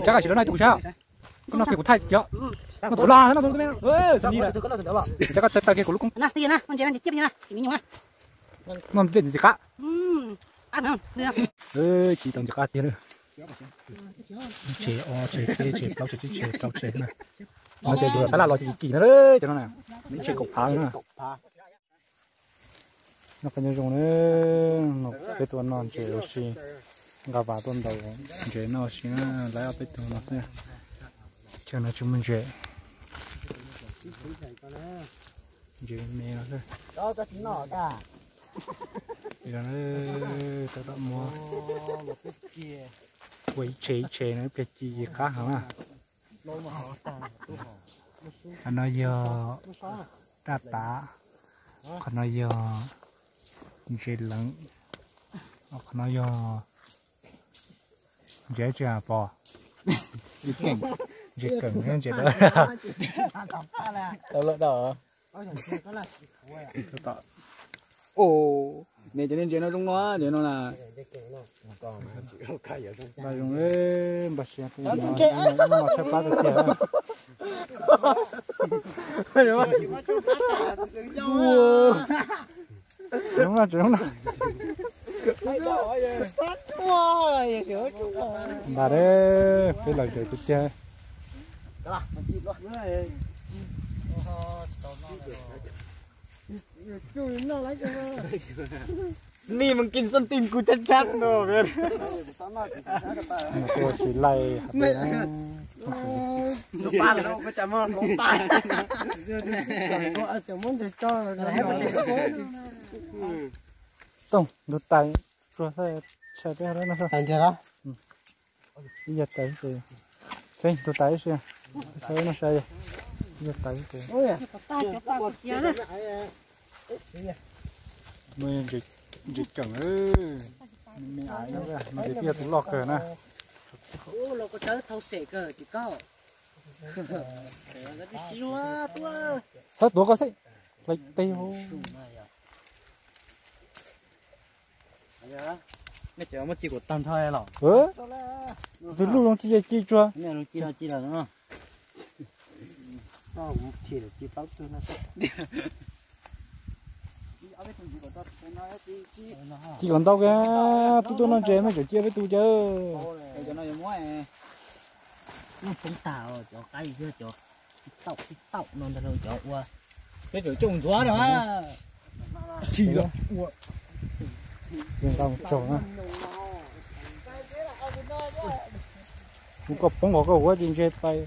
Tsab qab tsis lawv no tus kuv sab. Koj no pem kuv thaij yom. No tus lag no tus me. Tsis tau kiag kuv lub koob. No ntxim ntxim qab. Ci tau ntxim qab tiag lawm. Tshem ob tshem peb tshem plaub tshem tsib tshem rau tshem na. No ces tus tab laj los ces kim no, cov no na, tshem kaum phav na. Noj qab nyob zoo na, peb tuaj noj ntses ua si, nqa vas tuaj ntaus ntses noj ua si na, lawv ob peb tug no xwb. Chaw no tsis muaj ntses, ntses me no xwb. Tab tom muab ua ib tshem ib tshem no, ib pliag ci qab heev na. Qhov no yog daj tav, qhov no yog ntses leev, qhov no yog ntses tsi pom, ntses keem, ntses o, ne cov ntses no zoo no, ntses no na. Npaj zoo, npaj siab, no tshaj plab tiag tiag. Zoo no, zoo no. Npaj, peb los zaws tiag tiag. Ni mas kim xab tim kuv tsab tsab no. Ua si laij hais tias tooj ntug tais tsuag, tshaj peb no. Ib yog tais xwb, ntug tais ib si, no sai, ib yog tais xwb. Ntses keem, me me aiv no, no ces twb yog tus loj kawg na. Txhob tuav koj thiab, hlais teg. Nej cov muab ci kuv tag nrho los? Tus luj zoo ci ci tsuag. Ci kom ntau kawg, tub tuaj noj ntses mej tseem cia peb tus cawv. Poob tag cov qaib, cov tib taum tib taum no ntag, cov ua peb tseem coj mus ntxuav na. Tsis ua, ntau tsaug na. Kuv kom poob qhov koj ua ces ntses pais,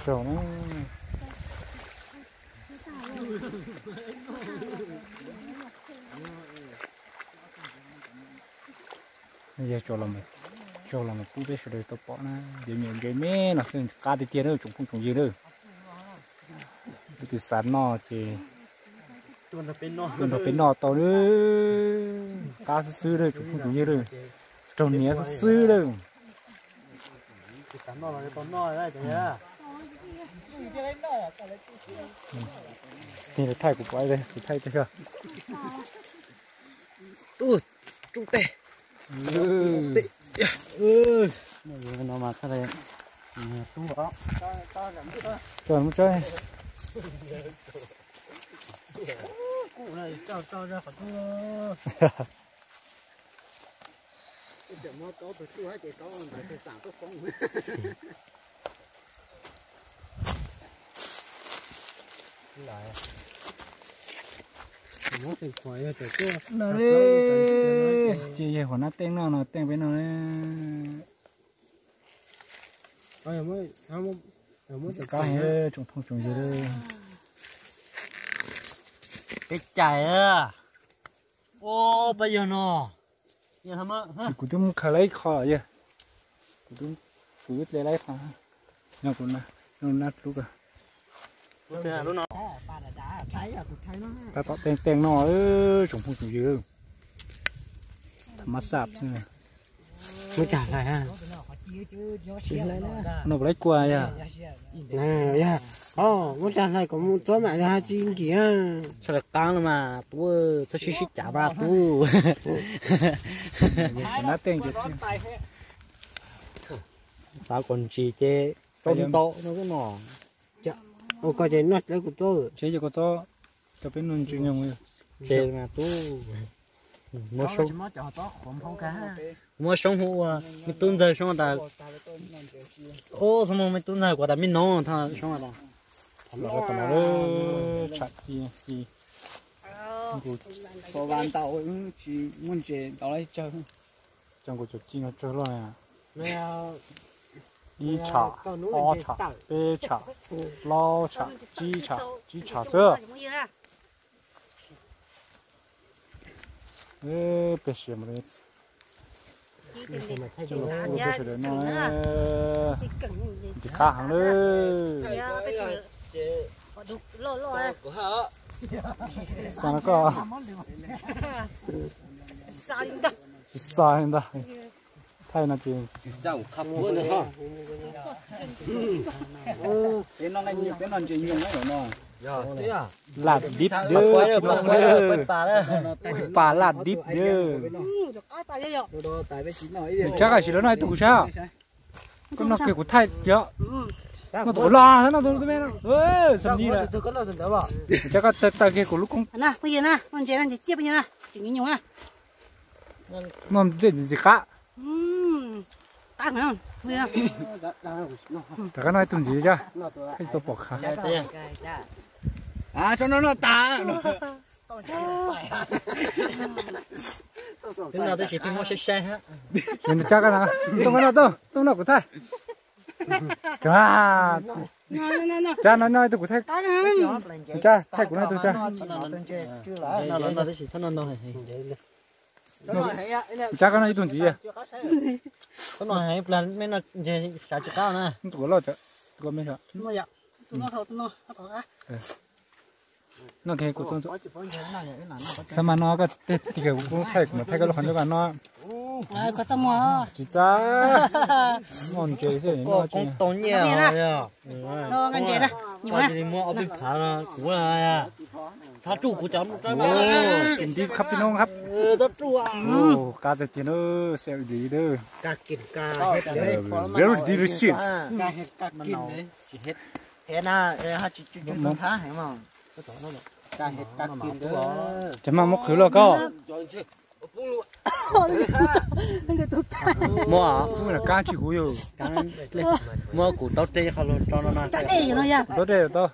tsaug na. Yog tsaug los, tsaug los mus pub peb sawv daws tau pom na, cov me ntses me no xwb qab tiag tiag na tsoom phooj tsoom ywg na. Leej twg xav noj ces tuaj nrog peb noj tau na, qab xwb xwb na tsoom phooj tsoom ywg na, raug hniav xwb xwb na. Tig thaij kuv pom, kuv thaij tag xwb. Tub, tub teg. No mas tub, tso mus tso. No li, ces yog huam nab teej noj no teej peb noj. Qab heev tsoom phooj tsoom ywg. Peb cais, peb yog no. Kuv twb muab khaws lawm ib qho yog, kuv twb hle lawm ib qho. Nyob kuv nab hlub kawg. Tab tom teej teej no, tsoom phooj tsoom ywg. Thab mab xaj xwb. Muab cag hlais. No puas laib kua yog? Yog, muab cag hlais kom mus txob mam li hais tsis nkim. Txhob lawv qab no mas tub, txhob sib sib cav mas tub. Xav kom ntsis ces tau ntau no no. Ua ko ces noj kuv txob. Ces kuv txob, cov peb noj ntsis nyoog. Ces mas tub, muab soob hu ua me tub ntxawg soob tas. Ub, txhob muaj me tub ntxawg kuv tas me no tha soob tas. Los tom no, tsam ci ci. Nkaus txhua va ntau, tsis muaj ntses ntau lawm tsawg. Cov nkaus cov ci no tsawg loj na. Ib tsham, ob tsham, peb tsham, plaub tsham, tsib tsham, tsib tsham xwb. Peb siav mus li. Coj los pub rau peb sawv daws noj. Ntxim qab heev lawm. Xa no koj. Xa li ntag. Thaij no ces peb noj ntses nyoog no. Laj dib dawb, pas laj dib dawb. Tsab, koj sim los noj ib tug kuv saib. Koj noj kiag kuv thaij yom. Noj tus kuv los, noj tus me, xam li lawm. Tsab, koj taw kiag kuv lub koob. Phooj ywg na, noj ntses na, noj ntses ciaj phooj ywg na, tseem nyoog na. Noj ntses ntxim qab. Rov qab noj ib tug ntxiv, thiaj tsis tau pom khav. Tso no no tas. Twb noj tab sis twb muab saib saib. Tsab, koj noj, tuaj noj kuv thaij. Tsab, no noj ib tug kuv thaij. Tsab, thaij kuv noj ib tug Tsab. Tsab, koj noj ib tug ntxiv. Tus kuv loj, tus koj me. Noj kiag kuv txob. Xab mas no koj tej tig kuv thaij, kuv mam thaij koj lub qhov ncauj koj no. Tsis txaj. Noj ntses xwb, noj tsis tau nyiaj. Muab ob peb phav no kuv, txhob tsuj kuv cov. Nti khab peb noob khab. Qab tiag tiag na, xav di dawb. Very delicious. Ces mas muab qhwv los koj. Muab, muab kab tsis huv yus. Muab kuv taub dej qhov los tso no na. Taub dej tau.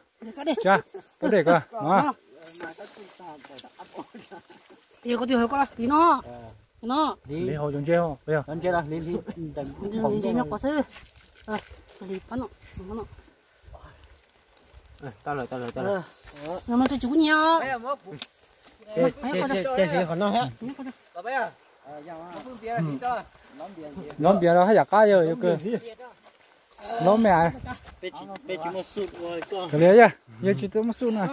Tsab, taub dej koj no. Li hau cov ntses, ntses no pov xwb. Tsis kuv nyiam. Lov npias los haj yam qab yog yog kawg. Lov me. Kav liam, yog tsis tau muaj xuj na.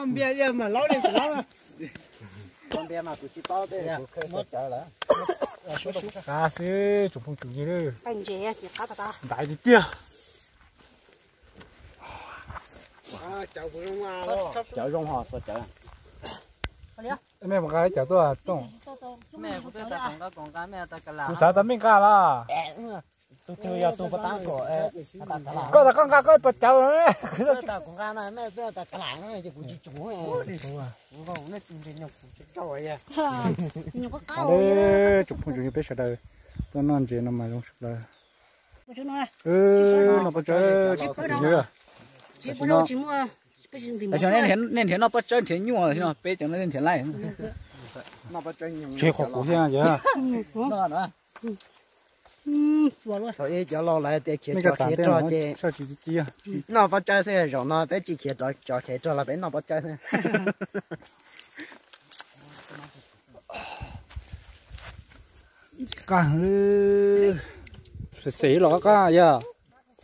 Qab xwb tsoom phooj ywg. Ntaiv tiag tiag. Cawv zoo ho txhua cawv. Nej mus nqa cawv tuaj Tooj. Kuv xav tau mej nqa los. Tus twg yog tus pas tab kom, koj tas koj nqa koj pas cawv. Kuv nqa na, mej tas ka lam no ces kuv tsis tsum. Tsoom phooj ywg peb sawv daws tuaj noj ntses no mas zoo sawv daws. No pov tsawb, nej nrhiav noj pov tsawb nrhiav nyuaj no, peb cov no nrhiav laij. Tseg qhov kuv thiab yog. Cov laus lawv tias khiav tsov khiav rog ces noj pov tsawb xwb, zaum no peb tsis khiav tsov khiav rog los peb noj pov tsawb xwb. Qab heev li. Xem xem los qab qab yog.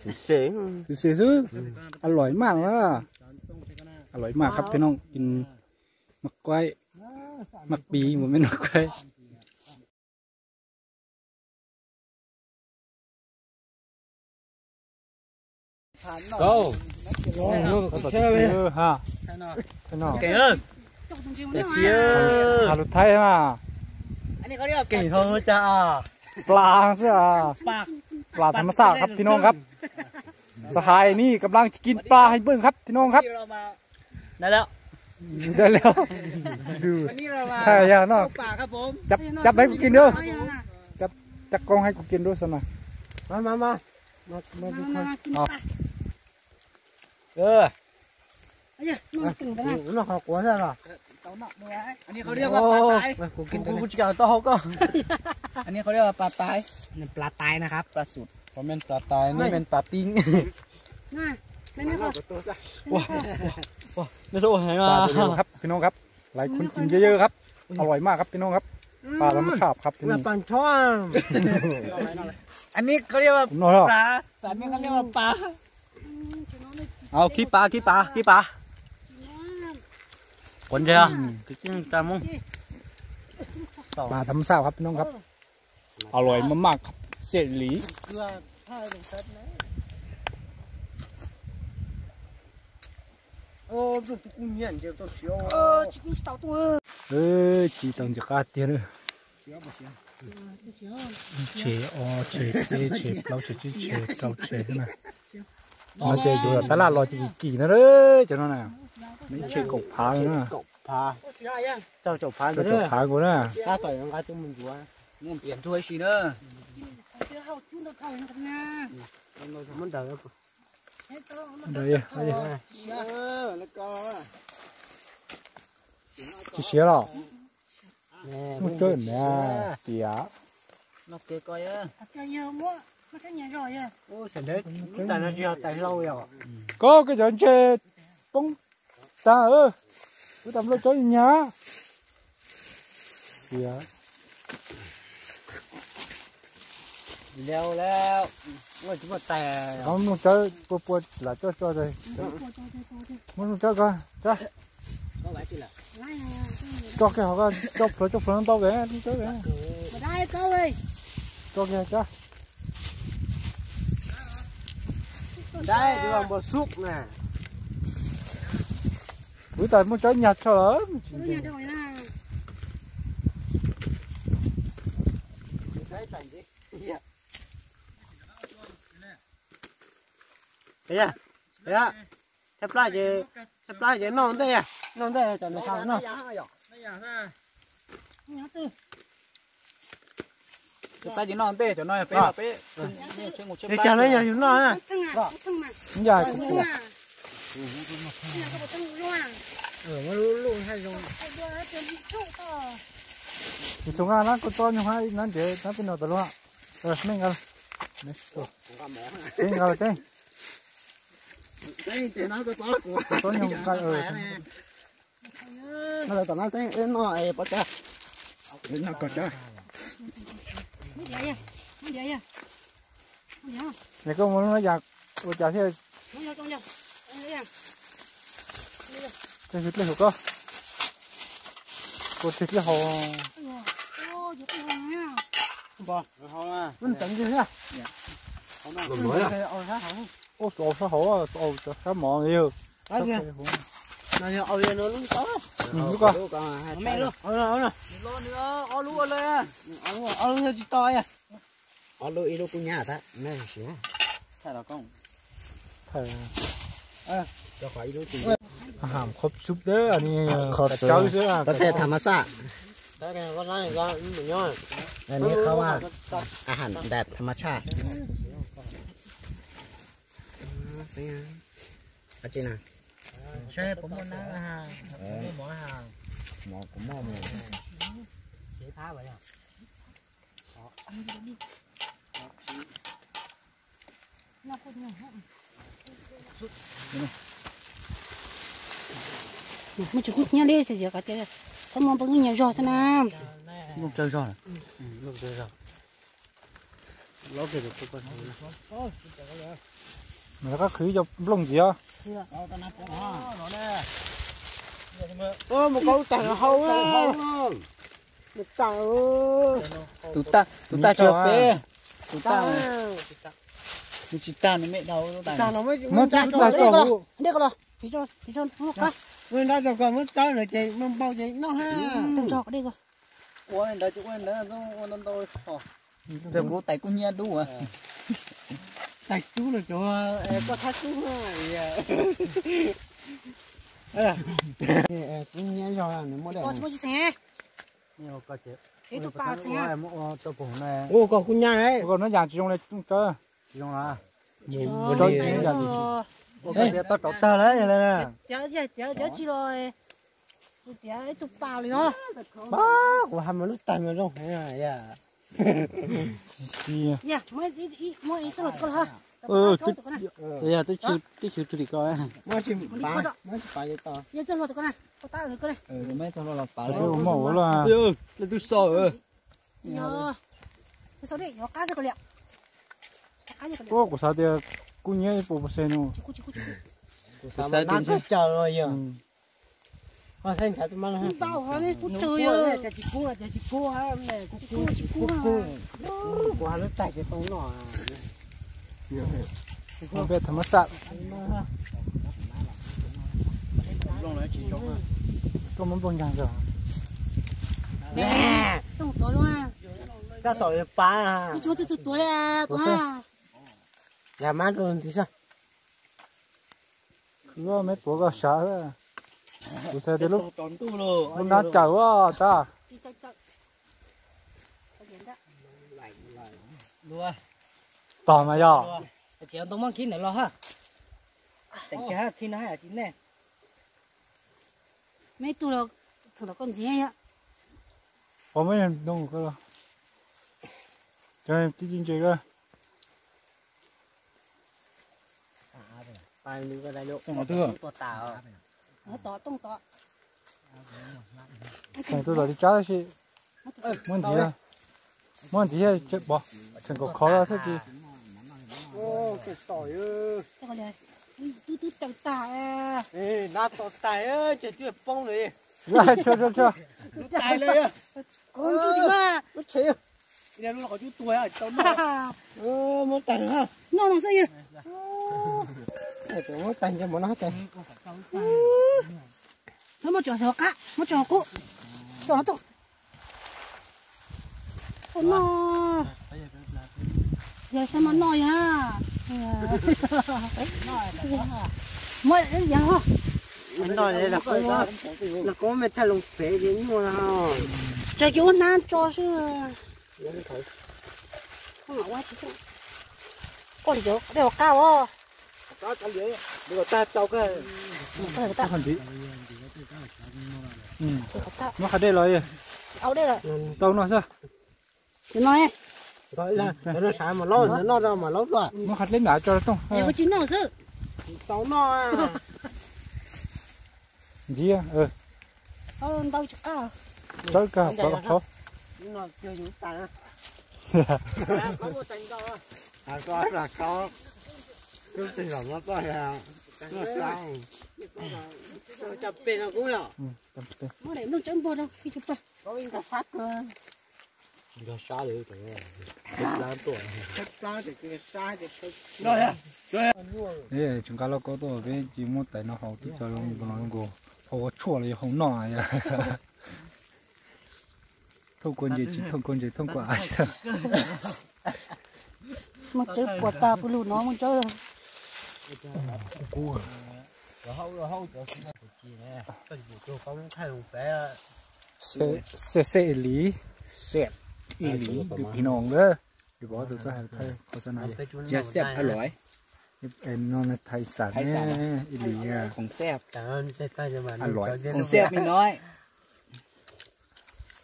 Xem xem xwb. A lòi maj na. A lòi maj qab peb no. Maj quaib, maj pis mus mej noj quaib. Kau. Kau tau tib si ha. Keej, keej. Has lus Thaib mas. Keej ho cas. Plas xwb. Plas ธรรมชาติ ครับพี่น้องครับ สหายนี่กำลังจะกินปลาให้เบิ่งครับพี่น้องครับ ได้แล้ว ได้แล้ว ดู อันนี้เรามา ใช่ยังเนาะ เข้าป่าครับผม จับ จับให้กูกินด้วย จับ จับกล้องให้กูกินด้วยสินะ มามามามามาทุกคน มามากินปลา เออ เอ้ยนอกตึงไปนะ นอกเขากลัวใช่หรอ อันนี้เขาเรียกว่าปลาตาย กูกินกูจะเอาต้อเขาก็ อันนี้เขาเรียกว่าปลาตาย นี่ปลาตายนะครับ ปลาสุด ผมเป็นปลาตาย นี่เป็นปลาปิ้ง มาไม่ไม่พอ ว้า ว้า ไม่รู้ไง ปลาตัวเดียวครับพี่น้องครับ หลายคนกินเยอะๆครับ อร่อยมากครับพี่น้องครับ ปลาธรรมชาติครับที่นี่ ปลาช่อน อันนี้เขาเรียกว่า ผมนอนแล้ว ปลา อันนี้เขาเรียกว่าปลา เอาขี้ปลาขี้ปลาขี้ปลา คนเดียว อืม กินตามมึง ปลาธรรมชาติครับพี่น้องครับ อร่อยมากๆครับ เสียหลี Ê, tsis tau ntsib qab tiag na. Tshem ob tshem peb tshem plaub tshem tsib tshem rau tshem xwb na. No ces yuav tab laj los ces kim kim no, cov no na. Neb tshem kaum phav na. Kaum phav nkaus na. Tsis siav los? Muaj cawb na, siav. Koj, koj cov ntseg poob tag, kuv tas nplooj cawb nyag. Siav. Nplooj cawb pua pua lam coj tso, muab nplooj cawb ko, coj kiag hauv ko, coj plhuav coj plhuav ntau ntau ke nplooj cawb ke. Coj kiag cov. Kuv tas nplooj cawb nyag tso lawm. Thaj plab ces, thaj plab ces noj ntej, noj ntej cov no noj. Thaj plab ces noj ntej cov no, peb, peb. Ces cov no yog yus noj na. Yog kuv. Tus xyoo na, koj txob nyuag hab ib nab ntiav nab peb no tas luag. Meej nqa, tseeb nqa tseeb. Txob nyuag nqa. No lawv tom no xeeb, no pov tsawg, no kog tsawg. Es koj muaj lub no yas ua cas thiaj, tej hwj dlej hauv koj, koj tej dlej hauv. Ua sab hauv, sab mov yog. Lub ko. Ob lub tsis tau. Ob lub ib lub kuj nyab tag. Ahaan kho sub dab ni, kho sub, có thể tham gia. Ahaan kho, ahaan dab tham gia. Aw, tsis na. Mov kuv muaj mus. Muaj tsis kub hnyiab li, txhob muab nplooj nyuag zog xwb na. Nplooj tsawg zog. Mas koj khwv cov nplooj ntxiv os. Mus kau tag hau. Tus tag, tus tag tsis yog peb, tus tag. Nws tsis tag nws me dhau. Muab tag rau hauv. Dej ko los, ua nrab rau koj muab tawb lawm ces muab npau ces noj ha. Ua li ntawd ces ua li ntawd, ua ntau ntau. Ntawd kuv tais kub hnyiab dub. Tais kub los cov koj thab kub. Kub hnyiab zog nws muaj dej. Ua koj kub nyab. Ua koj no yam tsis zoo li tsooj tsawb. Tsis zoo los. Ua koj tias tau rauv tag lawm. Cov tsis los, kuv tias ib tug pas li os. Pab, kuv hais mas lub tais mas zoo heev. Muab ib tug los tim ko los. Twb chwv twg tim ko. Ua, kuv xav tias kub hnyiab ib puas puas xees no. Kuv xav tias ntau, kuv tsis kub, tsis kub, kuv hais lub tais ces tau noj. Peb tham mas xav. Koj muab nplooj ncaag zog. Tab tom pab. Yam mab rau ntxiv sab. Khwv me tuav koj sav. Kuv xav tias lub nab cawm ua tas. Tog mas yog. Tsis ntoo muab khib ntawm los ha. Teem kiag ha, khib no ha tsis nej. Meb tug los thaum tom koj ntxiv yom. Pov meb ntoo koj los. Cov tib tib ntse koj. Tseem tuaj tom li tsab tab sis muab ntxiv, muab ntxiv pov tseem kom khov thiab tsis. Twb twb tawg tag. Nab to tais ces twb poob li. Tso tso tso. Lub tais li. Lub tsheb. Muab tais noj no xwb. Muab tais nce mov no tais. Txhob muab tso hauv qab, muab tso hauv qub. Tso no tso. Noj. Yog xav mas noj yog. Muab yog. Los koob me thaj loo pem ces nyuaj. Tso ces ua hnab tso xwb. Koj li cov dej hauv qab os. Muab qhov dej los, tau noj xwb. Muab qhov dleb nram tso rooj. Tsis noj xwb. Tau noj. Ntxiv, tsawb kag pov los tshauv. Tseem nqa lauj kaub tuaj peb tsis muab tais no haus twb tso zoo nkaus, haus ua tshuaj los yog haus noj. Thooj kua ntses tsis thooj kua ntses thooj kua av. Muaj tsawb puas tag pw lug no muaj tsawb. Xeb xeb ib li, xeb ib li, pim no nkawd, pim pov tus txawj hais thaiv qhov xab na. Xeb a loi. No thaiv xab ne, ib li.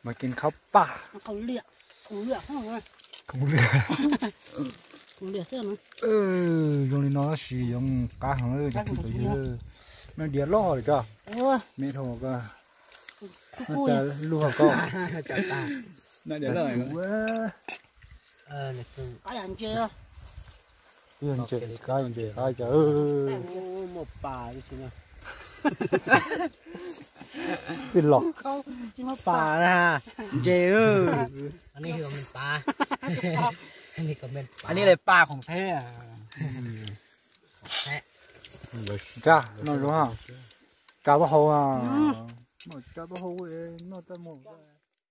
Mas kis khaub paj. Zoo li no tab sis zoo qab heev cov phooj ywg. Noj diav loj lawm cov. Me dhau ko. Lub hauv ko. Ntses qab, ntses qab cas. Txij los pas na, ntses. Ib li pas khoom theb. Tsa, noj zoo ha. Tsa taub hau, noj tsa taub hau, noj txaj muag.